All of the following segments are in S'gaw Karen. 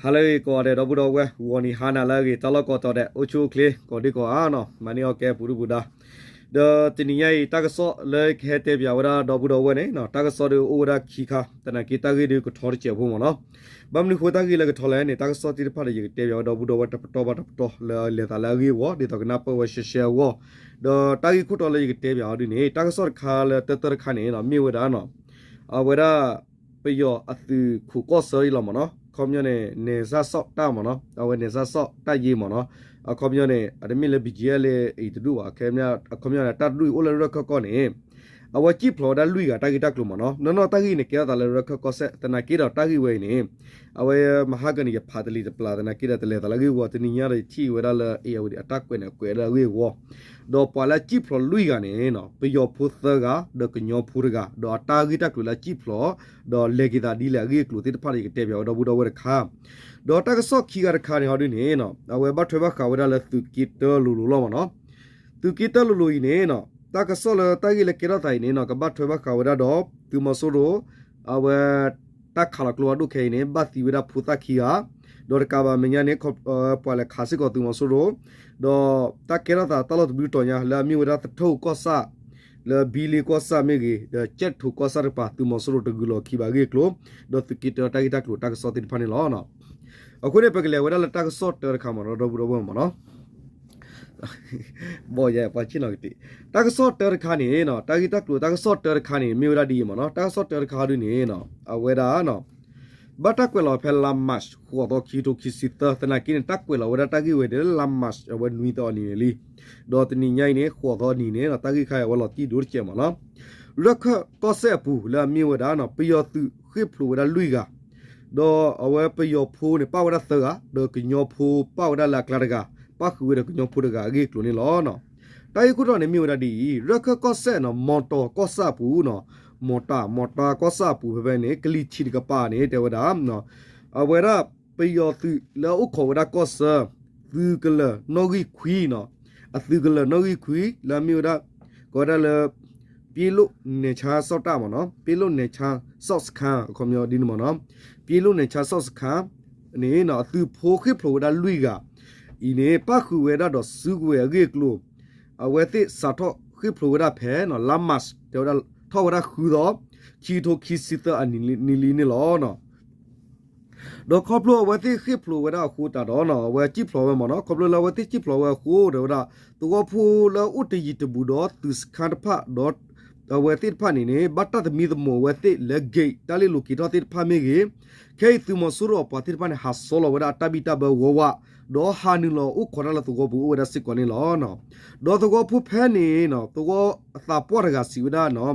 ဟါလၢအဂ့ၤကိးဂၤဒဲး ဒီပုၢ်ဒီဝဲၢ် ဂီၤနံၤဟါနၤလၢအဂ့ၤ တၢ်လီၢ်ကိးတီၤဒဲး အိၣ်ဆူၣ်အိၣ်ချ့ ကိးဒံကိးဂၤနီၤ မၤန့ၢ်အီၣ်ကဲပူၤဒုၣ်ပူၤဒါ ဒီးတနံၤညါအံၤ တၢ်ကစီၣ်လၢကဟဲတဲပၠးဝဲဒၣ် ဒီပုၢ်ဒီဝဲၢ်န့ၣ် တၢ်ကစီၣ်ဒုးအိၣ်ဝဲဒၣ်ခံခါ သနာ်က့တၢ်ဂ့ၢ်ဒုးကထီတစဲးဖိမ့ၢ်နီၤ. ဘၣ်မနုၤဃိတၢ်ဂ့ၢ်လၢကထီလဲၣ်န့ၣ် တၢ်ကစီၣ်သ့ၣ်တဖၣ်ဒီး ယကတဲပၠးဝဲဒီပုၢ်ဒီဝဲၢ်တပတီၢ်ဘၣ်တပတီၢ်လၢလဲၤသးလၢအဂ့ၢ်အဂီၢ် ဒ်သိးကနၢ်ပၢၢ်ဝဲရှဲရှဲအဂီၢ် ဒီးတၢ်ဂ့ၢ်ခိၣ်တီလၢယကတဲပၠးအီၤဒုးန့ၣ် တၢ်ကစီၣ်တခါလၢတၢတၢတခါန့ၣ် မ့ၢ်ဝဲဒၣ် အဝဲဒၣ် ပယီၤအသုးခိးကီၢ်ဆၢအံၤလီၤမ့ၢ်နီၤ အခီပညီန့ၣ် နယ်စပ်စောင့်တပ်မ့ၢ်နီၤ အဝဲ နယ်စပ်စောင့်တပ်ရင်းမ့ၢ်နီၤ အခီပညီန့ၣ် အတမ့ၢ်လၢ ဘီကၠံအလ့ အံၤတဒူၣ်ဘၣ် အခီပညီန့ၣ် တၢ်တဒူၣ်အံၤအိၣ်လၢရၢၢ်ခၢၣ်ကီၢ်န့ၣ် အဝဲစံၣ်ဖျိးဝဲဒၣ်လွံၢ်ဂၤတၢ်ဂ့ၢ်တၢ်ကျိၤမ့ၢ်နီၤ နီၢ်နီၢ်တၢ်ဂ့ၢ်န့ၣ် ကဲထီၣ်သးလၢရၢၢ်ခၢၣ်ကီၢ်စဲၣ် သနာ်က့ဒီးတၢ်ဂ့ၢ်ဝဲအံၤန့ၣ် အဝဲမဟါကန့ၣ် ယဖးတလံၤတပျၢ် သနာ်က့ဒီးတလဲၤသးလၢအဂ့ၢ်အဂီၢ် တနံၤညါဒီးယထံၣ်ဝဲဒၣ်လၢ အ့ၣ် အဝဲဒၣ် အတၢ်ကွဲးန့ၣ်ကွဲးလၢအဂ့ၢ်အဂီၢ် ဒီးပှၤလၢအစံၣ်ဖျိးလွံၢ်ဂၤန့ၣ် ပယီၤဖိသၢဂၤ ဒီးကညီဖိတဂၤ ဒီးအတၢ်ဂ့ၢ်တၢ်ကျိၤလၢအစံၣ်ဖျိး ဒီးလဲၤက့ၤသးဒ်လဲၣ်အဂ့ၢ်အကျိၤသ့ၣ်တဖၣ်ဒီး ယကတဲပၠးဝဲဒီပုၢ်ဒီဝဲၢ်တခါ ဒီးတၢ်ကစီၣ်ခံဂၤတခါန့ၣ်ဟီဒုန့ၣ် အဝဲဘၣ်ထွဲဘၣ်ဃးဝဲဒၣ်လၢသုးက့တၢလိၤလိၤလီၤမ့ၢ်နီၤ သုးက့တၢလိၤလိၤအံၤန့ၣ် တၢ်ကစီၣ်လၢတၢ်ဂ့ၢ်လၢကဲထီၣ်သးအံၤန့ၣ် ကဘၣ်ထွဲဘၣ်ဃးဝဲဒၣ်ဒီး သုးမီၤစိရိၤ အဝဲ တၢ်ခးလီၤကျိဖးဒိၣ်ခဲအံၤန့ၣ် ဘၣ်သံဝဲဒၣ်ဖိသၣ်ခံဂၤ ဒီးတကးဘၣ်မဲာ်ညါန့ၣ် ပှၤလဲၤခးစ့ၢ်ကီးသုးမီၤစိရိၤ ဒီးတၢ်ကဲထီၣ်သးတၢ်လီၢ်တဘျုးတီၤညါလၢအမ့ၢ်ဝဲဒၣ်သထူၣ်ကီၢ်ဆၣ် လၢဘံလ့ကီၢ်ဆၣ်မ့ၢ်ဂ့ၤ ဒီးကၠဲၣ်ထိးကီၢ်ဆၣ်တကပၤ သုးမီၤစိရိၤတဂုၤလီၤခံဘၣ်အဂ့ၢ်အကျိၤ ဒီးသုးက့တၢတၢ်ဂ့ၢ်တၢ်ကျိၤတၢ်ကစီၣ်သ့ၣ်တဖၣ်န့ၣ်လီၤ. အဃိန့ၣ် ပကလဲၤဝဲဒၣ်လၢတၢ်ကစီၣ်တၢတခါမ့ၢ်နီၤ ဒီပုၢ်ဒီဝဲၢ်မ့ၢ်နီၤ ဘီယဲပှၤဆ့ၣ်နီၤကတ့ၢ် တၢ်ကစီၣ်တၢတခါန့ၣ် တၢ်ဂ့ၢ်တၢ်ကျိၤတၢ်ကစီၣ်တၢတခါန့ၣ် မ့ၢ်ဝဲဒၣ်ဒ်အံၤမ့ၢ်နီၤ တၢ်ကစီၣ်တၢတခါဒုန့ၣ် အဝဲဒၣ် ဘၣ်တၢ်ကွဲးလီၤဖဲလါ March ဃိးသီ ခံကထိခံဆံသၢ သနာ်က့န့ၣ် တၢ်ကွဲးလီၤဝဲဒၣ်တၢ်ဂ့ၢ်ဝဲဒၣ်လၢလါ March အဝဲနွံသီအနံၤန့ၣ်လံ ဒီးတနံၤညါအံၤန့ၣ် ဃိးသီအနံၤန့ၣ် တၢ်ဂ့ၢ်ခါအံၤအဝဲလီၤတံၢ်ဒိၣ်တစဲးမ့ၢ်နီၤ ရၢၢ်ခၢၣ်ကီၢ်စဲၣ်အပူၤလၢအမ့ၢ်ဝဲဒၣ် ပယီၤသုးဃ့ၢ်ဖျိးဝဲဒၣ်လွံၢ်ဂၤ ဒီးအဝဲပယီၤဖိန့ၣ် ပၣ်ဝဲဒၣ်သၢဂၤ ဒီးကညီဖိပၣ်ဝဲဒၣ်လၢအကျါတဂၤ ပၣ်ဃုာ်ဝဲဒီးကညီဖိတဂၤအဂ့ၢ်အကျိၤန့ၣ်လီၤ. တၢ်ဂ့ၢ်ခိၣ်တီန့ၣ်မ့ၢ်ဝဲဒၣ်ဒ်အံၤ ရၢၢ်ခၢၣ်ကီၢ်စဲၣ်နီၤ မီၤတီၤကီၢ်ဆၣ်အပူၤနီၤ မီၤတၢ် မီၤတၢ်ကီၢ်ဆၣ်အပူၤဖဲဖဲန့ၣ် ကလံၤထံးတကပၤန့ၣ် တဲဝဲဒၣ် အဝဲဒၣ်ပယီၤသုးလၢအအိၣ်ခိးဝဲဒၣ်ကီၢ်ဆၢ သုးကလၢၤနီၣ်ဂံၢ်ခွံနီၤ အသုးကလၢၤနီၣ်ဂံၢ်ခွံ လၢအမ့ၢ်ဝဲဒၣ် ကိးဝဲဒၣ်လၢ ပျ့လိၣ်နဲၣ်ဆါစီၣ်တၢ်မ့ၢ်နီၤ ပျ့လိၣ်နဲၣ်ဆါစီၣ်စခါ အခီပညီဒ်န့ၣ်မ့ၢ်နီၤ ပျ့လိၣ်နဲၣ်ဆါစီၣ်စခါန့ၣ် အသုးဖိဃ့ၢ်ဖျိးဝဲဒၣ်လွံၢ်ဂၤအံၤန့ၣ် ပၣ်ဃုာ်ဝဲဒၣ်ဒီးစုကဝဲၤအဂ့ၢ်အကျိၤ အဝဲသ့ၣ်စးထီၣ်ဃ့ၢ်ဖျိးဝဲဒၣ်ဖဲ လါ March တဲဝဲဒၣ် ထီၣ်ဝဲဒၣ်ဃုသီ ခံကထိခံဆံသၢအနံၤလံန့ၣ်လီၤ. ဒီးခီဖျိအဝဲသ့ၣ်ဃ့ၢ်ဖျိးဝဲဒၣ်အဃိသတးဒီး အဝဲစံၣ်ဖျိးဝဲမ့ၢ်နီၤ ခီဖျိလၢအဝဲသ့ၣ်စံၣ်ဖျိးဝဲအဃိ တဲဝဲဒၣ် သဝီဖိလၢအအိၣ်တယံၤတဘူးဒီးသုးစခါတဖၣ်ဒီး အဝဲသ့ၣ်တဖၣ်န့ၣ်န့ၣ် ဘၣ်တၢ်သမံသမိးအဝဲသ့ၣ်လၢ gate တၢ်လ့ၣ်လိၤက့ၤထီၣ်သ့ၣ်တဖၣ်မ့ၢ်ဂ့ၤ ခဲအံၤသုးမီၤစိရိၤအပှၤသ့ၣ်တဖၣ်န့ၣ် ဟးဆီလီၤဝဲဒၣ်အတၢ်ဘံၣ်တၢ်ဘၢဝးဝး ဒီးဟးနုာ်လီၤအိၣ်ခိးတၢ်လၢသဝီပူၤအိၣ်ဝဲဒၣ်စ့ၢ်ကီးန့ၣ်လီၤ. ဒီးသဝီဖိဖဲန့ၣ် သဝီအသးပှၢ်တဂၤစံးဝဲဒၣ် ပှ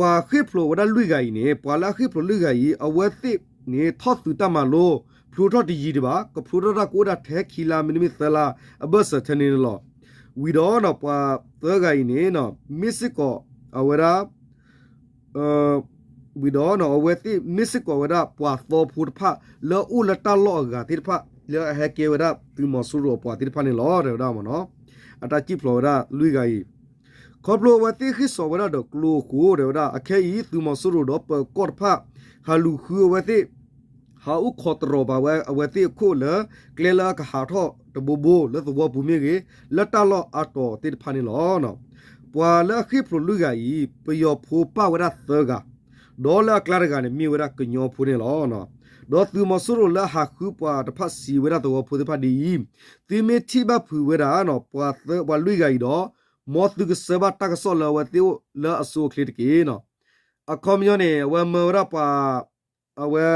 ၤဃ့ၢ်ဖျိးဝဲဒၣ်လွံၢ်ဂၤအံၤန့ၣ် ပှၤလၢအဃ့ၢ်ဖျိးလွံၢ်ဂၤအံၤ အဝဲသ့ၣ်န့ၣ်ထီၣ်သုးတၢ်မၤလိ ဖျိထီၣ်တယံၤဒံးဘၣ် ကဖျိထီၣ်တၢ်ကအိၣ်ဒၣ်ထဲခံလါ မ့တမ့ၢ်သၢလါ အဘၢၣ်စၢၤထဲန့ၣ်န့ၣ်လီၤ. ဝံၤဒီးပှၤသၢဂၤအံၤန့ၣ် မ့ၢ်စ့ၢ်ကီးအဝဲဒၣ် ဝံၤဒီးအဝဲသ့ၣ်မ့ၢ်စ့ၢ်ကီးဝဲဒၣ်ပှၤသဝီဖိတဖၣ် လၢအအိၣ်လၢတၢ်လီၢ်အဂၤသ့ၣ်တဖၣ် လၢအဟဲကဲဝဲဒၣ်သုးမီၤစိရိၤအပှၤသ့ၣ်တဖၣ်န့ၣ်လီၤ တဲဝဲဒၣ်မ့ၢ်နီၤ. အတၢ်စံၣ်ဖျိးဝဲဒၣ်လွံၢ်ဂၤအံၤ ခီဖျိအဝဲသ့ၣ်ဃ့ၢ်စိာ်ဝဲဒၣ်ဒီးကျိအဃိ တဲဝဲဒၣ် အခဲအံၤ သုးမီၤစိရိၤဒီးပၢၤကီၢ်တဖၣ် ဟးလူၤဃုအဝဲသ့ၣ် ဟးအိၣ်ခိးတရီၤပာ်ဝဲအဝဲသ့ၣ်အခိၣ်လၢ ကျဲလၢအကဟးထီၣ်တဘိဘိလၢသဝီပူၤမ့ၢ်ဂ့ၤ လၢတၢ်လီၢ်အါတီၤသ့ၣ်တဖၣ်န့ၣ်လီၤ. ပှၤလၢအဃ့ၢ်ဖျိးလွံၢ်ဂၤအံၤ ပယီၤဖိပၣ်ဝဲဒၣ်သၢဂၤ ဒီးလၢအကျါတဂၤန့ၣ် မ့ၢ်ဝဲဒၣ်ကညီဖိန့ၣ်လီၤ. ဒီးသုးမီၤစိရိၤလၢအဟးဃုပှၤတဖၣ်စံးဝဲဒၣ်သဝီဖိသ့ၣ်တဖၣ်ဒ်အံၤ, သုမ့ၢ်ထံၣ်ဘၣ်ဖုးဝဲဒၣ် ပှၤသၢ ပှၤလွံၢ်ဂၤအံၤဒီး မ်သုကစၢၢ်ဘၣ်တၢ်ကစီၣ်လၢအဝဲသ့ၣ်အိၣ်လၢအစိအချ့တက့ၢ်. အခီပညီန့ၣ် အဝဲမၢဝဲဒၣ်ပှၤ အဝဲ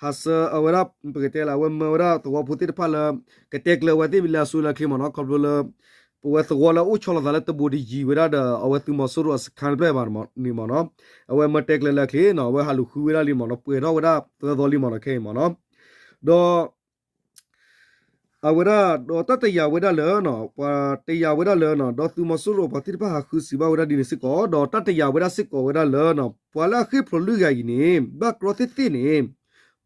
ဟးစၢၤအဝဲဒၣ် ပကတဲလၢ အဝဲမၢဝဲဒၣ်သဝီဖိသ့ၣ်တဖၣ်လၢ ကတဲကျၢၤအဝဲသ့ၣ်လၢအစိလၢအချ့မ့ၢ်နီၤ ခီဖျိလၢ ပဝဲသဝီလၢအအိၣ်ဆီလီၤသးလၢတဘိးတယံၤဝဲဒၣ်ဒီး အဝဲသုးမီၤစိရိၤအစခါတဖျၢၣ်ဘၣ်န့ၣ်မ့ၢ်နီၤ အဝဲမၢတဲကျၢၤလၢအချ့နီၤ အဝဲဟးလူၤဃုဝဲဒၣ်လံမ့ၢ်နီၤ ပှဲၤထီၣ်ဝဲဒၣ်သၢသီလံမ့ၢ်နီၤ ခဲအံၤမ့ၢ်နီၤ ဒီး အဝဲဒၣ် ဒီးတၢ်တယာ်ဝဲဒၣ်လၢ ပှၤတယာ်ဝဲဒၣ်လၢ ဒီးသုးမီၤစိရိၤပှၤသ့ၣ်တဖၣ်ဟးဃုစံးဘၣ်ဝဲဒၣ်ဒ်န့ၣ်စ့ၢ်ကီး ဒီးတၢ်တယာ်ဝဲဒၣ်စ့ၢ်ကီးဝဲဒၣ်လၢ ပှၤလၢအဃ့ၢ်ဖျိးလွံၢ်ဂၤအံၤန့ၣ် ဘၣ်ကြီသ့ၣ်သ့ၣ်န့ၣ်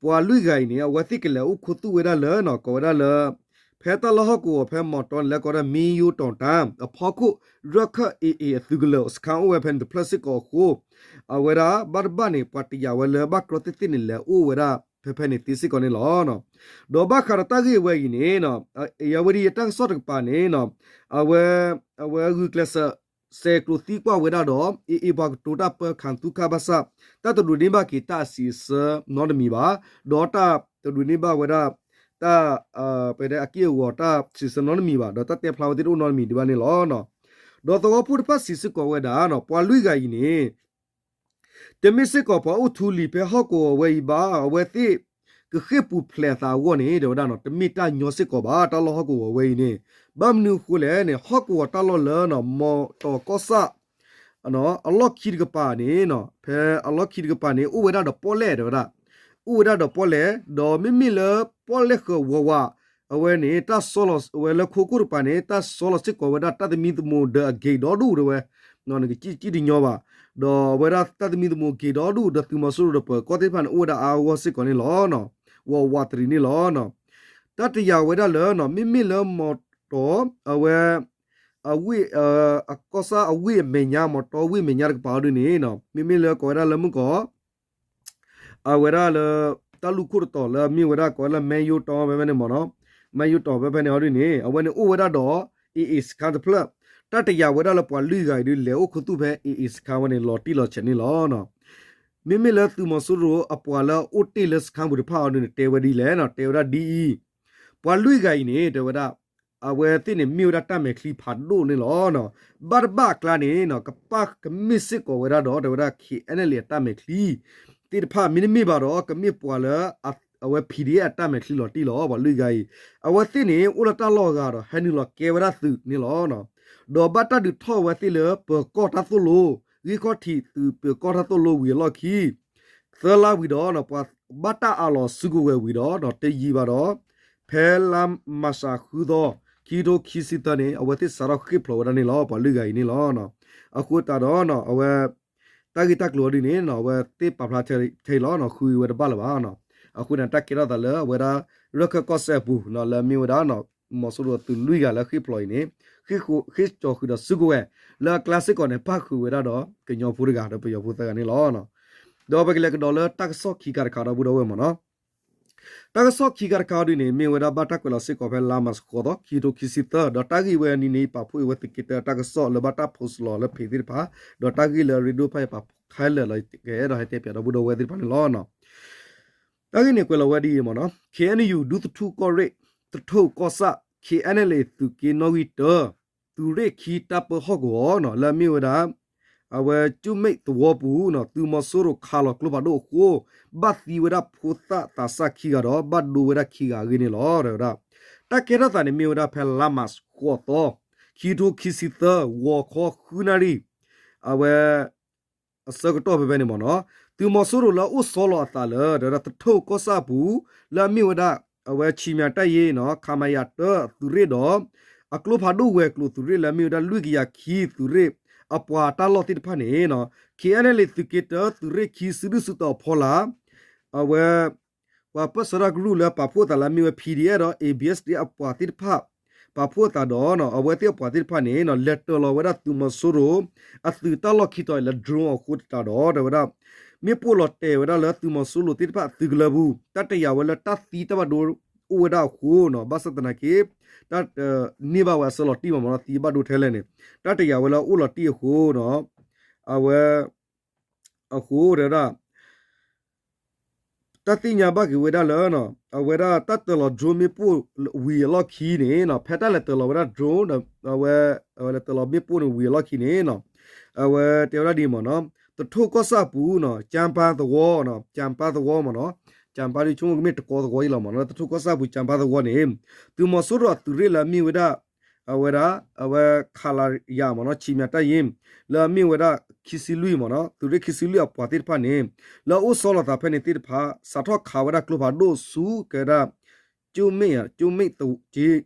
ပှၤလွံၢ်ဂၤအံၤန့ၣ် အဝဲသ့ၣ်ကလဲၤအိၣ်ခူသူၣ်ဝဲဒၣ်လၢ ကိးဝဲဒၣ်လၢ ဖဲတၢ်လီၢ်ဟီၣ်ကဝီၤဖဲမီၤတီန့ၣ် လၢကိးဝဲဒၣ်မံယိၤတီၤတၢ် အဖီခိၣ် ရၢၢ်ခၢၣ် AA အသုးကလၢၤစခါအိၣ်ဝဲဖဲန့ၣ်တဖျၢၣ်စ့ၢ်ကီးအဃိ အဝဲဒၣ်ဘၣ်တဘၣ်န့ၣ် ပှၤတယာ်ဝဲလၢဘၣ်ကြီသ့ၣ်သ့ၣ်န့ၣ် လဲၤအိၣ်ဝဲဒၣ် ဖဲဖဲန့ၣ်သ့စ့ၢ်ကီးန့ၣ်လီၤ. ဒီးဘၣ်ဃးဒီးတၢ်ဂ့ၢ်အဝဲအံၤန့ၣ် အဝဲဒ်အတၢ်ကစီၣ်တကပၤန့ၣ် အဝဲ အဝဲဂုာ်ကျဲးစၢး စဲးကျိးသံကွၢ်ဝဲဒၣ်ဒီး အ့ၣ်အ့ၣ်ပှၤကတိၤတၢ်ပၢခးသူၣ်ခါဘၣ်ဆၣ် တၢ်တဒိးန့ၢ်ဘၣ်က့ၤတၢ်အစံးအဆၢနီတမံၤဘၣ်, ဒီးတၢ်တဒိးန့ၢ်ဘၣ်ဝဲဒၣ် တၢ် ပတဲအက့ၢ်အဂီၤတၢ်စံးဆၢနီတမံၤဘၣ်, ဒီးတၢ်တဲဖျါဝဲသ့ၣ်တအိၣ်နီတမံၤဒံးဘၣ်န့ၣ်လီၤ. ဒီးသဝီဖိတဖၣ်စံးစ့ၢ်ကီးဝဲဒၣ် ပှၤလွံၢ်ဂၤအံၤန့ၣ် တမ့ၢ်စ့ၢ်ကီးပှၤအိၣ်ထူလံၤဖဲဟီၣ်ကဝီၤဝဲအံၤဘၣ်, အဝဲသ့ၣ်ကဃ့ၢ်ပူၤဖျဲးအသးအဂီၢ်န့ၣ် တဲဝဲဒၣ် တမ့ၢ်တၢ်ညီစ့ၢ်ကီးဘၣ် တၢ်လီၢ်ဟီၣ်ကဝီၤဝဲအံၤန့ၣ်, ဘၣ်မနုၤအဃိလဲၣ်န့ၣ် ဟီၣ်ကဝီၤတၢ်လီၢ်လၢ မီတီၤကီၢ်ဆၣ် အလီၢ်ခံတကပၤန့ၣ် ဖဲအလီၢ်ခံတကပၤန့ၣ် အိၣ်ဝဲဒၣ်ဒီးပီၣ်လဲၣ်တဲဝဲဒၣ်, အိၣ်ဝဲဒၣ်ဒီးပီၣ်လဲၣ် ဒီးမ့မ့ၢ်လၢပီၣ်လဲၣ်ဃၢၤဝးဝး အဝဲန့ၣ် တၢ်ဆီလီၤဝဲလၢခိခိၣ်တကပၤန့ၣ် တၢ်ဆီလီၤစ့ၢ်ကီးဝဲဒၣ်တၢ်သမံသမိးဒီးအဂ့ၤဒီဒူၣ်တဲဝဲ, နကစံၣ်တညီဘၣ်, ဒီးအဝဲဒၣ်တၢ်သမံသမိးဂ့ၤဒီဒူၣ် ဒီးသုးမီၤစိရိၤဒီးပၢၤကီၢ်သ့ၣ်တဖၣ်န့ၣ် အိၣ်ဝဲဒၣ်အါအါဂီၢ်စ့ၢ်ကီးန့ၣ်လီၤ. ဝးဝးတရံးန့ၣ်လီၤ. တၢ်တယာ်ဝဲဒၣ်လၢ မ့မ့ၢ်လၢမီတီၤ အဝဲ အဝ့ၢ် အကီၢ်ဆၣ်အဝ့ၢ်အမဲာ်ညါ မီတီၤဝ့ၢ်မဲာ်ညါတကပၤအီၤဒ်န့ၣ် မ့မ့ၢ်လၢကိးဝဲဒၣ်လၢမုၢ်ကီး အဝဲဒၣ်လၢ တၢ်လူၢ်ခိၣ်တတီၤလၢအမ့ၢ်ဝဲဒၣ်ကိးဝဲလၢ မဲယိတီၤ ဖဲဖဲန့ၣ်မ့ၢ်နီၤ, မဲယိတီၤ ဖဲဖဲန့ၣ်အီၤဒ်န့ၣ် အဝဲန့ၣ်အိၣ်ဝဲဒၣ်ဒီး အ့ၣ်အ့ၣ်စခါတဖျၢၣ်, တၢ်တယာ်ဝဲဒၣ်လၢပှၤလွံၢ်ဂၤအံၤဒ်လဲၤအိၣ်ခူသူၣ်ဖဲ အ့ၣ်အ့ၣ်စခါဝဲန့ၣ် လီၤတံၢ်လီၤဆဲးန့ၣ်လီၤ. မ့မ့ၢ်လၢသုးမီၤစိရိၤအပှၤလၢအအိၣ်တ့ၢ်လၢစခါပူၤတဖၣ်အီၤဒ်န့ၣ် တဲဝဲဒ်လဲၣ်နီၤ, တဲဝဲဒၣ်ဒ်အံၤ, ပှၤလွံၢ်ဂၤအံၤန့ၣ် တဲဝဲဒၣ် အဝဲသ့ၣ်န့ၣ်မ့ၢ်ဝဲဒၣ်တၢ်မဲာ်ချံဖးဒိၣ်န့ၣ်လီၤ. ဘၣ်တဘၣ်အကျါန့ၣ် ကပၣ်ကမ့ၢ်စ့ၢ်ကီးဝဲဒၣ်ဒီး တဲဝဲဒၣ် ခ့ၣ်အဲၣ်နဲၣ်လ့ၣ် အတၢ်မဲာ်ချံသ့ၣ်တဖၣ် မ့တမ့ၢ်ဘၣ်ဒီး ကမ့ၢ်ပှၤလၢ အဝဲ ဖံဒံၣ်အဲၣ် အတၢ်မဲာ်ချံလီၤတံၢ်လီၤ ပှၤလွံၢ်ဂၤအံၤ, အဝဲသ့ၣ်န့ၣ် အိၣ်လၢတၢ်လီၢ်အဂၤဒီး ဟဲနုာ်လီၤကဲဝဲဒၣ်သုးန့ၣ်လီၤ. ဒီးဘၣ်တၢ်ဒုးထီၣ်ဝဲသ့ၣ်လၢပၢၤကီၢ်တၢ်သိၣ်လိ ဂံၢ်ခီၣ်ထံးသုးပၢၤကီၢ်တၢ်သိၣ်လိဝံၤအလီၢ်ခံ သၢလါဝံၤဒီး ပှၤဘၣ်တၢ်အးလီၤစုကဝဲၤဝံၤဒီး တယံာ်ဘၣ်ဒီး ဖဲလါမၢ်ၡးဃုသီ ခံကထိခံဆံသၢန့ၣ် အဝဲသ့ၣ်စးထီၣ်ဃ့ၢ်ဖျိးဝဲဒၣ်န့ၣ်လီၤ ပှၤလွံၢ်ဂၤအံၤန့ၣ်လီၤ. အဃိသတးဒီး အဝဲ တၢ်ဂ့ၢ်တၢ်ကျိၤအီၤဒ်န့ၣ် အဝဲသ့ၣ်ပာ်ဖျါထဲအံၤလီၤ ဃုဝဲတဘၣ်လၢၤဘၣ်. အဃိန့ၣ် တၢ်ကဲထီၣ်သးလၢအဝဲဒၣ် ရၢၢ်ခၢၣ်ကီၢ်စဲၣ်အပူၤ လၢအမ့ၢ်ဝဲဒၣ် မီၤစိရိၤသုးလွံၢ်ဂၤလၢဃ့ၢ်ဖျိးအံၤန့ၣ် ဃ့ၢ်ကၠီၤဃုာ်ဒီးစုကဝဲၤ လၢအကျါစ့ၢ်ကီးန့ၣ် ပၣ်ဃုာ်ဝဲဒၣ်ဒီးကညီဖိတဂၤဒီးပယီၤဖိသၢဂၤန့ၣ်လီၤ. ဒီးပကလဲၤကဒီးလၢတၢ်ကစီၣ်ခံခါတခါဒီပုၢ်ဒီဝဲၢ်မ့ၢ်နီၤ, တၢ်ကစီၣ်ခံခါတခါအီၤဒ်န့ၣ် မ့ၢ်ဝဲဒၣ်ဘၣ်တၢ်ကွဲးလီၤစ့ၢ်ကီးဖဲလါမၢ်ၡးဃိးသီ ခံကထိခံဆံသၢ ဒီးတၢ်ဂ့ၢ်ဝဲအံၤန့ၣ် ပာ်ဖှိၣ်အံၤဝဲသုးက့တၢအတၢ်ကစီၣ်လၢဘၣ်တၢ် post လီၤလၢ page သ့ၣ်တဖၣ် ဒီးတၢ်ဂ့ၢ်လၢ radio တဖၣ်အံၤပာ်ဖှိၣ်ခဲလၢာ်လီၤ ကအဲၣ်ဒိးဟဲတဲပၠးဒီပုၢ်ဒီဝဲၢ်သ့ၣ်တဖၣ်န့ၣ်လီၤ. တၢ်ဂ့ၢ်န့ၣ်ကွဲးလီၤဝဲဒ်အံၤမ့ၢ်နီၤ, ခ့ၣ်အဲၣ်ယူၣ် ဒူသထူၣ်ကီၢ်ရ့ၣ် သထူၣ်ကီၢ်ဆၣ် ခ့ၣ်အဲၣ်နဲၣ်လ့ၣ် သုးက့နီၣ်ဂံၢ်တၢ သုးရ့ၣ်ခံတၢ်ပၢဟီၣ်ကဝီၤနီၤ လၢအမ့ၢ်ဝဲဒၣ် အဝဲကၠူၣ်မဲၣ်သဝီပူၤနီၤ သုးမီၤစိရိၤခးလီၤကျိဖးဒိၣ်အဃိ ဘၣ်သံဝဲဒၣ်ဖိသၣ်သးစၢ်ခံဂၤဒီး ဘၣ်ဒိဝဲဒၣ်ခံဂၤအဂ့ၢ်န့ၣ်လီၤ တဲဝဲဒၣ်. တၢ်ကဲထီၣ်သးန့ၣ်မ့ၢ်ဝဲဒၣ်ဖဲလါမၢ်ၡးဃိးသီ ခံကထိခံဆံသၢ ဂီၤခီဃုနၣ်ရံၣ် အဝဲ အဆၢကတီၢ်ဖဲဖဲန့ၣ်မ့ၢ်နီၤ, သုးမီၤစိရိၤလၢအအိၣ်ဆီလီၤအသးလၢ တဲဝဲဒၣ် သထူၣ်ကီၢ်ဆၣ်အပူၤ လၢအမ့ၢ်ဝဲဒၣ် အဝဲဆံးမၠးတၢ်ယ့နီၤ ခမရ တၢ သုးရ့ၣ်ဒီး အကျိဖးဒိၣ်ဝဲၤကျိၤသုးရ့ၣ်လၢအမ့ၢ်ဝဲဒၣ်လွံၢ်ကယၤခံသုးရ့ၣ် အပှၤတၢ်လီၢ်သ့ၣ်တဖၣ်န့ၣ်နီၤ ခ့ၣ်အဲၣ်နဲၣ်လ့ၣ် သုးက့တၢ သုးရ့ၣ်ခံစုဒုၣ်စုတီၤအဖီလာ် အဝဲ ပှၤပၢၢ်ဆၢတၢ်ကရူၢ်လၢပာ်ဖှိၣ်အသးလၢအမ့ၢ်ဝဲ P D F ဒီး A B S D F အပှၤသ့ၣ်တဖၣ် ပာ်ဖှိၣ်အသးဒီးနီၤ အဝဲသ့ၣ်အပှၤသ့ၣ်တဖၣ်န့ၣ်နီၤ လဲၤတၢၤလီၤဝဲဒၣ်သုးမီၤစိရိၤ အသုးတၢ်လီၢ်ခံတီၤအံၤလၢ drone အဃိသတးဒီး တဲဝဲဒၣ် မ့ၣ်ပိၢ်လီၤတဲာ်ဝဲဒၣ်လၢသုးမီၤစိရိၤသ့ၣ်တဖၣ်အသုးကလၢၤပူၤ တၢ်တယာ်ဝဲလၢတၢ်သံတၢ်ဘၣ်ဒိအိၣ်ဝဲဒၣ်အဃိနီၤ ဘၣ်ဆၣ်သနာ်က့ တၢ်န့ၢ်ဘၣ်ဝဲအဆၢလီၤတံၢ်မးမ့ၢ်နီၤ သံဘၣ်ဒိထဲလဲၣ်န့ၣ် တၢ်တယာ်ဝဲလၢအအိၣ်လီၤတံၢ်အဃိနီၤ အဝဲ အဃိတဲဝဲဒၣ် တၢ်သ့ၣ်ညါဘၣ်က့ၤဝဲဒၣ်လၢ အဝဲဒၣ်တၢ်တၢၤလီၤ drone မ့ၣ်ပိၢ်ဝံၤအလီၢ်ခံန့ၣ်နီၤ ဖဲတၢ်လဲၤတၢၤလီၤဝဲဒၣ် drone ဒီး အဝဲ အဝဲလဲၤတၢၤလီၤမ့ၣ်ပိၢ်န့ၣ်ဝံၤအလီၢ်ခံန့ၣ်နီၤ အဝဲတဲဝဲဒၣ်ဒ်အံၤမ့ၢ်နီၤ သထူၣ်ကီၢ်ဆၣ်အပူၤနီၤ ကၠၢ်ပၢ်သဝီနီၤ ကၠၢ်ပၢ်သဝီမ့ၢ်နီၤ ကၠၢ်ပၢ်ဒ်ဆိကမိၣ်ကမ့ၢ်တကီသဝီအံၤလီၤမ့ၢ်နီၤ သထူၣ်ကီၢ်ဆၣ်အပူၤ ကၠၢ်ပၢ်သဝီန့ၣ် သုးမီၤစိရိၤအသုးရ့ၣ်လၢအမ့ၢ်ဝဲဒၣ် အဝဲဒၣ် အဝဲ ခလရ မ့ၢ်နီၤ ဆံးမၠးတၢ်ယ့ လၢအမ့ၢ်ဝဲဒၣ် ခံဆံလွံၢ်မ့ၢ်နီၤ သုးရ့ၣ်ခံဆံလွံၢ်အပှၤသ့ၣ်တဖၣ်န့ၣ် လၢအအိၣ်ဆီလီၤသးဖဲန့ၣ်သ့ၣ်တဖၣ် စးထီၣ်ခးဝဲဒၣ်ကျိဖးဒိၣ်ဆူကဲဒၣ် ကၠိမ့ၣ် ကၠိမ့ၣ်သ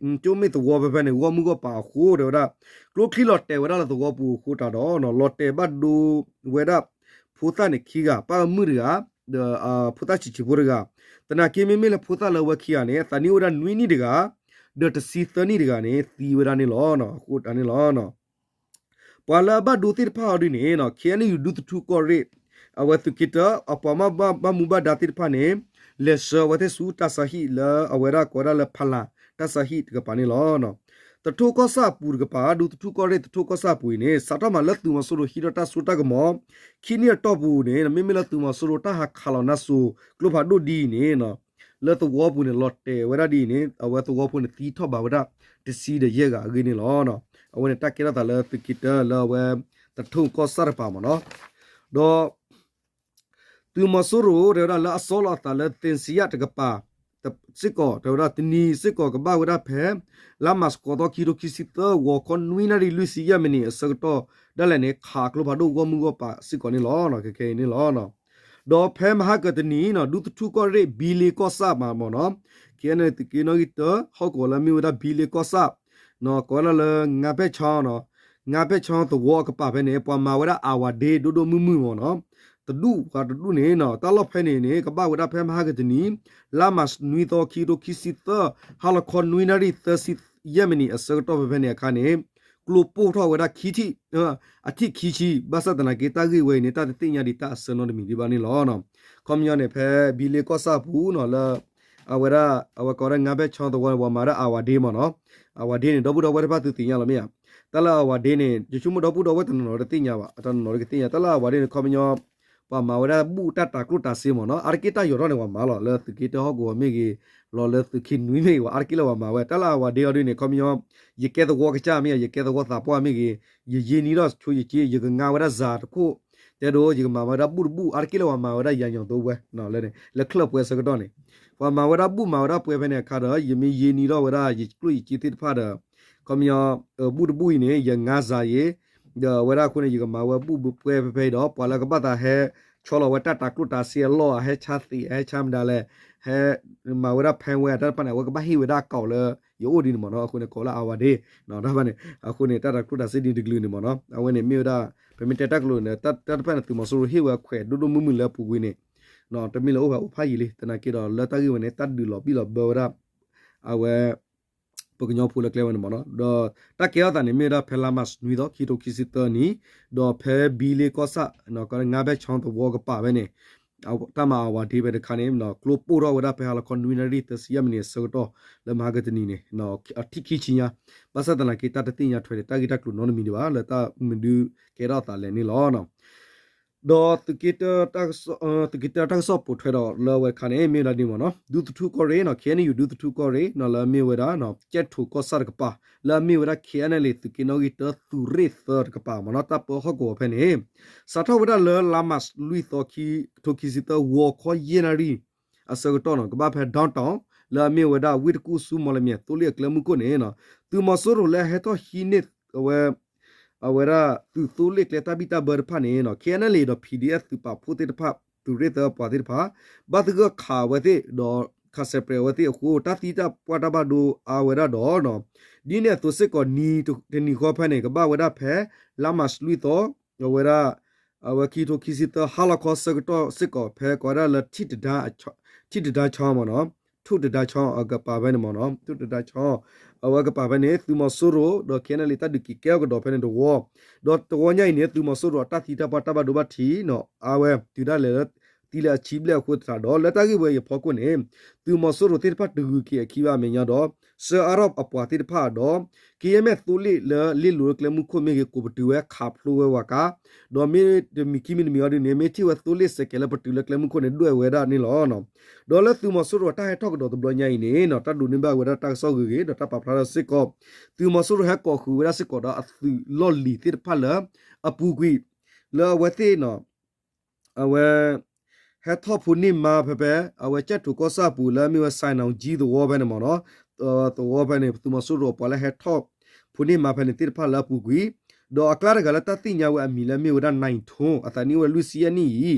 ဝီဖဲဖဲန့ၣ် ဂီၢ်မုၢ်ဂီၢ်ပၤအဃိ တဲဝဲဒၣ် ကျိချံလီၤတဲာ်ဝဲဒၣ်လၢသဝီပူၤအဃိတးဒီး လီၤတဲာ်ဘၣ်ဒိဝဲဒၣ် ဖိသၣ်န့ၣ်ခံဂၤ ပၢ်မုၣ်တဂၤ ဒီးဖိသၣ်ဆံးဆံးဖိတဂၤ သနာ်က့မ့မ့ၢ်လၢဖိသၣ်လၢအဝဲခံဂၤန့ၣ် အသးနံၣ်အိၣ်ဝဲဒၣ်နွံနံၣ်တဂၤ ဒီးတဆံသၢနံၣ်တဂၤန့ၣ် သံဝဲဒၣ်န့ၣ်လီၤ. အဃိတးန့ၣ်လီၤ. ပှၤလၢအဘၣ်ဒိသ့ၣ်တဖၣ်အီၤဒ်န့ၣ် ခ့ၣ်အဲၣ်ယူၣ် ဒူသထူၣ်ကီၢ်ရ့ၣ် အဝဲသုးက့တၢ အပှၤမၤဘၣ်မူဘၣ်ဒါသ့ၣ်တဖၣ်န့ၣ် လဲၤဆှၢအဝဲသ့ၣ်ဆူတၢ်ဆါဟံၣ်လၢအဝဲဒၣ်ကိးဝဲဒၣ်လၢဖလၢ်တၢ်ဆါဟံၣ်တကပၤန့ၣ်လီၤ. သထူၣ်ကီၢ်ဆၣ်အပူၤတကပၤ ဒူသထူၣ်ကီၢ်ရ့ၣ်သထူၣ်ကီၢ်ဆၣ်အပူၤအံၤန့ၣ် စးထီၣ်မးလၢသုးမီၤစိရိၤဟံးထီၣ်တၢ်စိတၢ်ကမီၤ ခံနံၣ်အတီၢ်ပူၤန့ၣ် မ့မ့ၢ်လၢသုးမီၤစိရိၤတၢ်ဟးခးလီၤနါစိၤကျိဖးဒိၣ်ဒ်အံၤန့ၣ် လၢသဝီပူၤန့ၣ် လီၤတဲာ်ဝဲဒၣ်ဒ်အံၤန့ၣ် အဝဲသဝီဖိန့ၣ်သံထီၣ်ဘးဝဲဒၣ်တဆံဒီးယဲၢ်ဂၤအဂ့ၢ်န့ၣ်လီၤ. အဝဲန့ၣ်တၢ်ကဲထီၣ်သးလၢသုးက့တၢလၢအဝဲ သထူၣ်ကီၢ်ဆၣ်တကပၤမ့ၢ်နီၤ. ဒီး သုးမီၤစိရိၤတဲဝဲဒၣ်လၢအဆီလီၤအသးလၢသ့ၣ်စံယၣ်တကပၤ စ့ၢ်ကီး တဲဝဲဒၣ်တနံၤစ့ၢ်ကီးကဘၣ်ဝဲဒၣ်ဖဲ လါမးဃိးသီ ခံကထိခံဆံသၢ ဂီၤခီနွံနၣ်ရံၣ်လွံၢ်ဆံယဲၢ်မံးနံးအဆၢကတီၢ်ဒၣ်လဲာ်န့ၣ် ခးကျိဖးဒိၣ်ဂီၢ်မုၢ်ဂီၢ်ပၤစ့ၢ်ကီးန့ၣ်လီၤ. ခဲခဲအံၤန့ၣ်လီၤ. ဒီးဖဲမဟါကတနံၤနီၤ ဒူသထူၣ်ကီၢ်ရ့ၣ် ဘံလ့ကီၢ်ဆၣ်မးမ့ၢ်နီၤ ခဲအံၤန့ၣ် သုးက့နီၣ်ဂံၢ်တၢ ဟီၣ်ကဝီၤလၢအမ့ၢ်ဝဲဒၣ်ဘံလ့ကီၢ်ဆၣ် ကိးဝဲဒၣ်လၢ ငါးဘက်ချောင်းနီၤ ငါးဘက်ချောင်းသဝီအကပၤဖဲန့ၣ် ပှၤမၤဝဲဒၣ်အဝၤဒ့ဒိၣ်ဒိၣ်မုၢ်မုၢ်မ့ၢ်နီၤ တဒူၣ်ပှၤတဒူၣ်န့ၣ်နီၤ တၢ်လီၢ်ဖဲန့ၣ်န့ၣ် ကဘၣ်ဝဲဒၣ်ဖဲမဟါကတနံၤ လါမးနွံသီ ခံကထိခံဆံသၢ ဟါလီၤခီနွံနၣ်ရံၣ်သၢဆံယဲၢ်မံးနံးအဆၢကတီၢ်ဖဲဖဲန့ၣ်အခါန့ၣ် ကျိပိၢ်ထီၣ်ဝဲဒၣ်ခံထံၣ် အထံၣ်ခံဆံ ဘၣ်ဆၣ်သနာ်က့တၢ်ဂ့ၢ်ဝဲအံၤန့ၣ် တၢ်တသ့ၣ်ညါဒံးတၢ်အဆၢနီတမံၤဒံးဘၣ်န့ၣ်လီၤ. ခီပညီန့ၣ် ဖဲဘံလ့ကီၢ်ဆၣ်အပူၤနီၤ လၢ အဝဲဒၣ် အဝဲကိးဝဲဒၣ် ငါးဘက်ချောင်းသဝီန့ၣ် ပှၤမၤဝဲဒၣ်အဝၤဒ့မ့ၢ်နီၤ အဝၤဒ့န့ၣ် ဒီပုၢ်ဒီဝဲၢ်တဖၣ်သုသ့ၣ်ညါလီၤမ့ၢ်ဧါ တၢ်လၢအဝၤဒ့န့ၣ် ယဆိကမိၣ်ဒီပုၢ်ဒီဝဲၢ်တနီၤနီၤတသ့ၣ်ညါဘၣ် တနီၤနီၤတကသ့ၣ်ညါ တၢ်လၢအဝၤဒ့န့ၣ် ခီပညီ ပှၤမၤဝဲဒၣ်ဘူၣ်တၢ်တၤကျိၣ်တၤစ့မ့ၢ်နီၤ အါတက့ၢ်တၢ်ယီၤထီၣ်န့ၣ် ပှၤမၤလီၤ လၢသုးက့တၢဟီၣ်ကဝီၤမ့ၢ်ဂ့ၤ လီၤလၢသုးက့နွံမ့ၢ်ဂ့ၤ အါတက့ၢ်လၢပှၤမၤဝဲ တၢ်လၢအဝၤဒ့အီၤဒ်န့ၣ် ခီပညီ ယကဲသဝီကစၢ်မ့ၢ်ဧါ ယကဲသဝီသးပှၢ်မ့ၢ်ဂ့ၤ ယယ့န့ၢ်ထီၣ်ဆိယက့ ယကငါဝဲဒၣ်စၤတခိၣ် တဲဒိ ယကမၤဝဲဒၣ်ဘူၣ်တဘူၣ် အါတက့ၢ်လၢပှၤမၤဝဲဒၣ်ယၤညီၤသိဝဲ လၢ လၢချၢၣ်ပှဲၤဆၢကတီၢ်န့ၣ် ပှၤမၤဝဲဒၣ်ဘူၣ်မၤဝဲဒၣ်ပှဲၤဖဲန့ၣ်အခါဒီး ယမ့ၢ်ယ့န့ၢ်ထီၣ်ဝဲဒၣ်ယကျိၣ်ယစ့သ့ၣ်တဖၣ်ဒီး ခီပညီ ဘူၣ်တဘူၣ်အံၤန့ၣ် ယငါစၤယ့ ဒီးအဝဲဒၣ်အဃိန့ၣ် ယကမၤဝဲဘူၣ်ပှဲၤဖဲဖဲအံၤဒီး ပှၤလၢကဘၣ်သးဟဲဆီလီၤဝဲတၢ်တၤကျိၣ်တၤစ့အလီၢ် အဟဲဆါသ့ၣ် အဟဲဆါမတၤလဲၣ် ဟဲ မၤဝဲဒၣ်ဖဲဝဲအတၢ်တဖၣ်န့ၣ် အဝဲကဘၣ်ဟ့ၣ်ဝဲဒၣ်အကီးလၢယအိၣ်ဒ်န့ၣ်မ့ၢ်နီၤ အဃိန့ၣ် ကိးလၢအဝၤဒ့ တၢ်တဖၣ်န့ၣ် အဃိန့ၣ် တၢ်တၤကျိၣ်တၤစ့ဒ်တကလုာ်န့ၣ်မ့ၢ်နီၤ အဝဲန့ၣ်မ့ၢ်ဝဲဒၣ် ပမ့ၢ်တဲတၢ်ကလုာ်န့ၣ် တၢ်တဖၣ်န့ၣ် သုးမီၤစိရိၤဟ့ၣ်ဝဲအခွဲးဒိၣ်ဒိၣ်မုၢ်မုၢ်လၢအပူၤကွံာ်န့ၣ် တမ့ၢ်လၢအိၣ်ဖဲအိၣ်ဖးယံာ်လံ သနာ်က့ဒီး လၢတၢ်ဂ့ၢ်ဝဲန့ၣ် တၢ်ဒုးလီၤဘံၣ်လီၤဘၢဝဲဒၣ် အဝဲ ပကညီဖိလၢကျဲဝဲန့ၣ်မ့ၢ်နီၤ ဒီးတၢ်ကဲထီၣ်သးန့ၣ် မ့ၢ်ဝဲဒၣ်ဖဲလါမးနွံသီ ခံကထိခံဆံသၢနံၣ် ဒီးဖဲဘံလ့ကီၢ်ဆၣ် ငါးဘက်ချောင်းသဝီကပၤဖဲန့ၣ် တၢ်မၤအဝၤဒ့ဖဲတခါန့ၣ် ကျိပိၢ်ထီၣ်ဝဲဒၣ်ဖဲဟါလီၤခီနွံနၣ်ရံၣ်သၢဆံယဲၢ်မံးနံးအဆၢကတီၢ် လၢမဟါကတနံၤန့ၣ် အထံၣ်ခံဆံညါ ဘၣ်ဆၣ်သနာ်က့ တၢ်တသ့ၣ်ညါထွဲဒီး တၢ်ဂ့ၢ်တၢ်ကျိၤနီတမံၤဒံးဘၣ် လၢတၢ်မနုၤကဲထီၣ်အသးလဲၣ်န့ၣ်လီၤ. ဒီးသုးက့တၢ သုးက့တၢတၢ်ကစီၣ်ပိာ်ထွဲဒီးလၢအဝဲတခါန့ၣ် မ့ၢ်ဝဲဒၣ်ဒ်န့ၣ်မ့ၢ်နီၤ ဒူသထူၣ်ကီၢ်ရ့ၣ်နီၤ ခ့ၣ်အဲၣ်ယူၣ် ဒူသထူၣ်ကီၢ်ရ့ၣ်နီၤ လၢအမ့ၢ်ဝဲဒၣ် ကၠဲၣ်ထိၣ်ကီၢ်ဆၣ်တကပၤ လၢအမ့ၢ်ဝဲဒၣ် ခ့ၣ်အဲၣ်ယူၣ် သုးက့နီၣ်ဂံၢ်တၢ သုးရ့ၣ်သၢတကပၤမ့ၢ်နီၤ တၢ်ပၢဟီၣ်ကဝီၤဖဲန့ၣ် စးထီၣ်ဝဲဒၣ်လၢလါမးလွံၢ်သီ ခံကထိခံဆံသၢ ဂီၤခီယဲၢ်နၣ်ရံၣ် အဆၢကတီၢ်နီၤ ကဘၣ်ဖဲ downtown လၢအမ့ၢ်ဝဲဒၣ် ဝ့ၢ်တကူၣ်ဆူ မီၣ်လမၠဲၣ် သိလ့ၣ်အကျဲမုၢ်ခိၣ်န့ၣ် သုးမီၤစိရိၤလၢအဟဲထီၣ်ဟံးန့ၢ်ဝဲ အဝဲဒၣ် သုးသိလ့ၣ်ကျဲတၢ်ဘံၣ်တၢ်ဘၢတဖၣ်န့ၣ် ခ့ၣ်အဲၣ်ယူၣ် ဒီး ပီၣ်ဒီအ့ၣ် သုးပာ်ဖှိၣ်သ့ၣ်တဖၣ် သုးရ့ၣ်သၢပှၤသ့ၣ်တဖၣ် ဘၣ်သဂၢၢ်ခးဝဲသ့ၣ် ဒီးခးစဲးပြဲးဝဲသ့ၣ်အဃိ တၢ်သံတၢ်ပှၢ်တၢ်ဘၣ်ဒိအါဝဲဒၣ်ဒီး ဒ်န့ၣ်အသိးစ့ၢ်ကီး နံၤတနံၤဃီဖဲန့ၣ် ကဘၣ်ဝဲဒၣ်ဖဲ လါမးလွံၢ်သီ အဝဲဒၣ် အဝဲခံကထိခံဆံသၢ ဟါလီၤခီဆၢကတီၢ်စ့ၢ်ကီး ဖဲကိးဝဲဒၣ်လၢ ထံၣ်တဒါချီ မ့ၢ်နီၤ ထူၣ်တဒါချီအကပၤဖဲန့ၣ်မ့ၢ်နီၤ ထူၣ်တဒါချီ အဝဲကပၤဖဲန့ၣ် သုးမီၤစိရိၤ ဒီး ခ့ၣ်အဲၣ်ယူၣ် တၢ်ဒုးက့ၤကဲထီၣ်ကဒီးဖဲန့ၣ်တဝီ ဒီးတဝီညါအံၤန့ၣ် သုးမီၤစိရိၤအတၢ်သံတၢ်ပှၢ်တၢ်ဘၣ်ဒိဘၣ်ထံးနီၤ အါဝဲတုၤဒၣ်လဲာ်လၢ သံလၢအဆံဘျဲၣ်အဃိသတးဒီး လၢတၢ်ဂ့ၢ်ဝဲအံၤအဖီခိၣ်န့ၣ် သုးမီၤစိရိၤသ့ၣ်တဖၣ်တဂုၤက့ၤအခံဘၣ်အမဲာ်ညါဒီး ဆှၢအါထီၣ်အပှၤသ့ၣ်တဖၣ်ဒီး ကယဲၢ်မဲာ်သိလ့ၣ်လၢလ့ၣ်လိၤလၢကျဲမုၢ်ခိၣ်မ့ၢ်ဂ့ၤ ကိးပတုာ်ဝဲခးဖျိဝဲဝၤကါ ဒီးမ့ၢ်တမံၤခံမံၤတမံၤအီၤဒ်န့ၣ် မ့ၢ်ထံၣ်ဝဲသိလ့ၣ်စဲးကဲးလၢပတုာ်လၢကျဲမုၢ်ခိၣ်န့ၣ် ဒွဲၣ်ဝဲဒၣ်န့ၣ်လီၤ. ဒီးလၢသုးမီၤစိရိၤအတၢ်ဟဲထီၣ်ကဒီးတဘျီညါအံၤန့ၣ် တၢ်ဒိးန့ၢ်ဘၣ်ဝဲဒၣ်တၢ်ကစီၣ်ဂ့ၤဂ့ၤ ဒီးတၢ်ပာ်ဖျါထီၣ်စ့ၢ်ကီး သုးမီၤစိရိၤဟဲကိးဃုာ်ဝဲဒၣ်စ့ၢ်ကီးဒီးအသုးလီၢ်လံၤသ့ၣ်တဖၣ်လၢ အပူၤကွံာ် လၢအဝဲသ့ၣ် အဝဲ ဟဲထီၣ်ဖိန့ၢ်မါဖဲဖဲ အဝဲကၠဲၣ်ထိၣ်ကီၢ်ဆၣ်အပူၤလၢအမ့ၢ်ဝဲ စဲၣ်နီၣ်ကၠံသဝီဖဲန့ၣ်မ့ၢ်နီၤ သဝီဖဲန့ၣ် သုးမီၤစိရိၤအပှၤလၢဟဲထီၣ်ဖိန့ၢ်မါဖဲန့ၣ်သ့ၣ်တဖၣ်လၢအပူၤကွံာ် ဒီးအကျါတဂၤလၢတၢ်သ့ၣ်ညါဝဲအမံၤလၢအမ့ၢ်ဝဲဒၣ် နၢ်အံၣ်ထိ အသးနံၣ်အိၣ်ဝဲလွံၢ်ဆံယဲၢ်နံၣ်အံၤ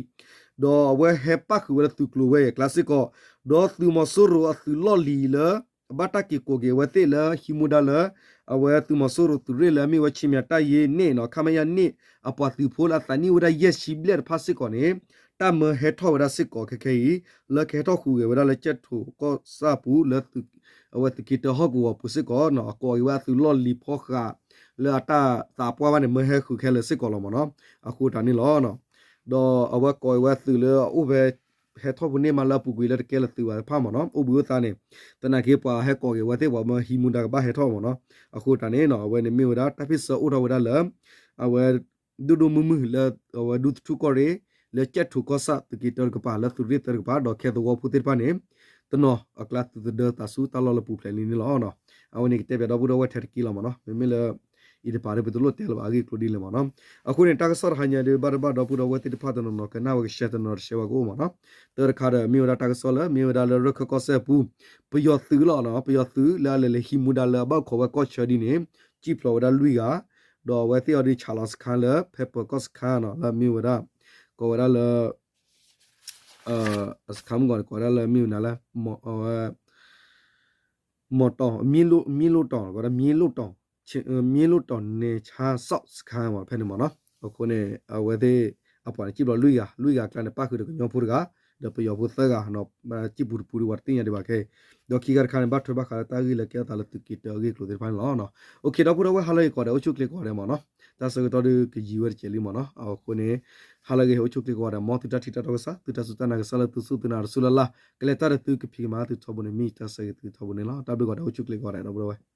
ဒီးအဝဲဟဲပၣ်ဃုာ်ဝဲလၢသုးကျိၤဝဲအကျါစ့ၢ်ကီး ဒီးသုးမီၤစိရိၤအသုးလီၢ်လံၤလၢ အဘၣ်တၢ်က့ၤကိးက့ၤအဝဲသ့ၣ်လၢဟံးမူဒါလၢ အဝဲသုးမီၤစိရိၤသုးရ့ၣ်လၢအမ့ၢ်ဝဲ ခြေမီတပ်ရင်းနှစ် နီၤ ခမရနှစ် အပှၤသုးဖိလၢအသးနံၣ်အိၣ်ဝဲဒၣ်ယဲၢ်ဆံဘျဲၣ်တဖၣ်စ့ၢ်ကီးန့ၣ် တၢ်မၢဟဲထီၣ်ဝဲဒၣ်စ့ၢ်ကီးခဲခဲအံၤ လၢကဟဲထီၣ်ဃုာ်ဂဲၤဝဲဒၣ်လၢကၠဲၣ်ထိၣ်ကီၢ်ဆၣ်အပူၤလၢ အဝဲသုးက့တၢဟီၣ်ကဝီၤပူၤစ့ၢ်ကီး အကိးက့ၤဝဲအသုးလီၢ်လံၤဖီဃာ် လၢအတၢ်သးပှၢ်ဘၣ်န့ၣ် မၢဟဲဃုာ်ခဲလၢာ်စ့ၢ်ကီးလီၤမ့ၢ်နီၤ အဃိတၢ်န့ၣ်လီၤ. ဒီးအဝဲကိးက့ၤဝဲအသုးလၢအအိၣ်ဖဲ ဟဲထီၣ်ဖိန့ၢ်မးလၢအပူၤကွံာ်လၢတကဲလၢၤသုးဘၣ်တဖၣ်မ့ၢ်နီၤ အိၣ်ဘှံးအိၣ်သါန့ၣ် သနာ်က့ပှၤဟဲကိးက့ၤဝဲသ့ၣ်ပှၤမၢဟံးမူဒါကဘၣ်ဟဲထီၣ်မ့ၢ်နီၤ အဃိတၢ်န့ၣ်နီၤ အဝဲန့ၣ်မ့ၢ်ဝဲဒၣ်တၢ်ဖ့ၣ်ဆၢအိၣ်ထီၣ်ဝဲဒၣ်လၢ အဝဲ ဒိၣ်ဒိၣ်မုၢ်မုၢ်လၢ အဝဲဒူသထူၣ်ကီၢ်ရ့ၣ် လၢကၠဲၣ်ထိၣ်ကီၢ်ဆၣ်သုးက့တၢတကပၤ လၢသုးရ့ၣ်သၢတကပၤ ဒီးခဲသဝီဖိသ့ၣ်တဖၣ်န့ၣ် တနီၤအကျါသုသဒၢသးဆူတၢ်လီၢ်လၢပူၤဖျဲးလံန့ၣ်လီၤ. အဝဲန့ၣ်ကတဲဘၣ်ဒီပုၢ်ဒီဝဲၢ်ထဲတက့ၢ်လီၤမ့ၢ်နီၤ မ့မ့ၢ်လၢ အံၤတပၤဒီးပတလိၣ်တဲလၢၤဘၣ်အဂ့ၢ်အကျိၤဒ်လဲၣ်မ့ၢ်နီၤ အဃိန့ၣ် တၢ်ကစီၣ်တဟါညါဒီး ဘၣ်တဘၣ်ဒီပုၢ်ဒီဝဲၢ်သ့ၣ်တဖၣ်တနီၤနီၤ ကနၣ်ဝဲကshare တနီၤနီၤတshareဝဲကအိၣ်မ့ၢ်နီၤ တၢတခါဒီး မ့ၢ်ဝဲဒၣ်တၢ်ကစီၣ်လၢ မ့ၢ်ဝဲဒၣ်လၢရခၢၣ်ကီၢ်စဲၣ်အပူၤ ပယီၤသုးလီၤနီၤ ပယီၤသုးလၢအလဲၤလဲၤဟံးမူဒါလၢအဘၣ်ခိးဝဲကီၢ်ဆၢဒ်န့ၣ် စံၣ်ဖျိးဝဲဒၣ်လွံၢ်ဂၤ ဒီးအဝဲသ့ၣ်အီၤဒ် ဆးလီၤစခါလၢ ဖဲပၢၤကီၢ်စခါနီၤ လၢမ့ၢ်ဝဲဒၣ် ကိးဝဲဒၣ်လၢ အစခါမုၢ်ဂီၤန့ၣ် ကိးဝဲဒၣ်လၢမ့ၢ်ဝဲဒၣ်လၢ မီတီၤ မ့ၢ်လိၣ်တီၤ ကိးဝဲဒၣ်မ့ၢ်လိၣ်တီၤ မ့ၢ်လိၣ်တီၤန့ၣ်ဆါစီၣ်စခါမ့ၢ်ဖဲန့ၣ်မ့ၢ်နီၤ အဃိန့ၣ် အဝဲသ့ၣ်အပှၤန့ၣ် စံၣ်ဖျိးလွံၢ်ဂၤ လွံၢ်ဂၤအကျါန့ၣ် ပၣ်ဃုာ်ဒီးကညီဖိတဂၤ ဒီးပယီၤဖိသၢဂၤ စံၣ်ပူၤတပူၤဒံးပှၤတသ့ၣ်ညါဒံးဘၣ်ခဲအံၤ ဒီးခံဂၤတခါန့ၣ် ဘၣ်ထွဲဘၣ်ဃးလၢတၢ်ဂ့ၢ်လၢကဲထီၣ်သးလၢသုးက့တၢအဂ့ၢ်အကျိၤသ့ၣ်တဖၣ်န့ၣ်လီၤ. အိၣ်ခ့ဒီပုၢ်ဒီဝဲၢ် ဟါလၢအဂ့ၤကိးဂၤဒဲး အိၣ်ဆူၣ်ချ့ကိးဂၤဒဲးမ့ၢ်နီၤ တၢ်ဆၢကတီၢ်ဒုးကယံၤဝဲတစဲးလံမ့ၢ်နီၤ အဃိန့ၣ် ဟါလၢအဂ့ၤ အိၣ်ဆူၣ်ချ့ကိးဂၤဒဲး မ်သုတၢ်ထံၣ်တၢ်တီကစၢ် သုတၢ်စူၢ်တၢ်နာ်ကစၢ်လၢသုစူၢ်သုနာ်တစူၢ်လၢ်လၢ် ကလဲၤတၢ်ဒီးသုကဖံးကမၤသုထီဘိန့ၣ် မ့ၢ်တၢ်ဆၢဂ့ၤသုထီဘိန့ၣ်လီၤ. တၢ်ဘျုးကိးဂၤဒဲး အိၣ်ဆူၣ်ချ့ကိးဂၤဒဲး ဒီပုၢ်ဒီဝဲၢ်